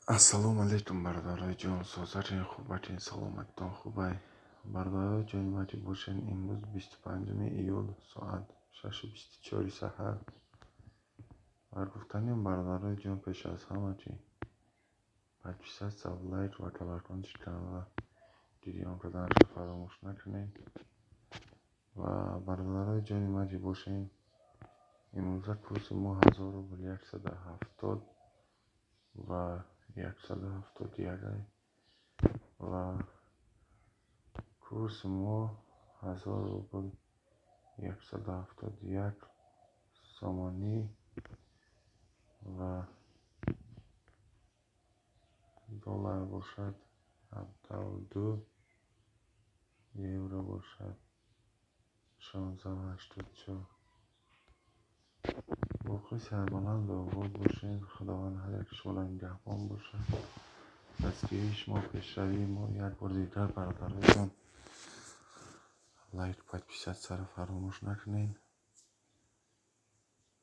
Ассалому алайкум, бародарои ҷон, созатин, хубатин, саломатитон хубай? Бародарои ҷони маҷиб бошен, имрӯз 25 июл, соат 6:24 саҳар. Ва гуфтанем, бародарои ҷон, пеш аз ҳама чи подписаться, лайк ва колокольчик канала ҷириён карданашро фаромӯш накунед. Ва бародарои ҷони маҷиб бошен, имрӯза курси мо 1000 рубл 170 ва 171 ва курси мо 1000 рубл 171 сомонӣ ва доллар бошад 17,2, евро бошад 16,84. Боқӣ сарбаланду обод бошед. Худованд ҳар яки шуморо нигаҳбон бошад. Дастгирии шумо пешравии мо. Як бори дигар, бародарои ҷон, лайк, подписаться ро фаромӯш накунед.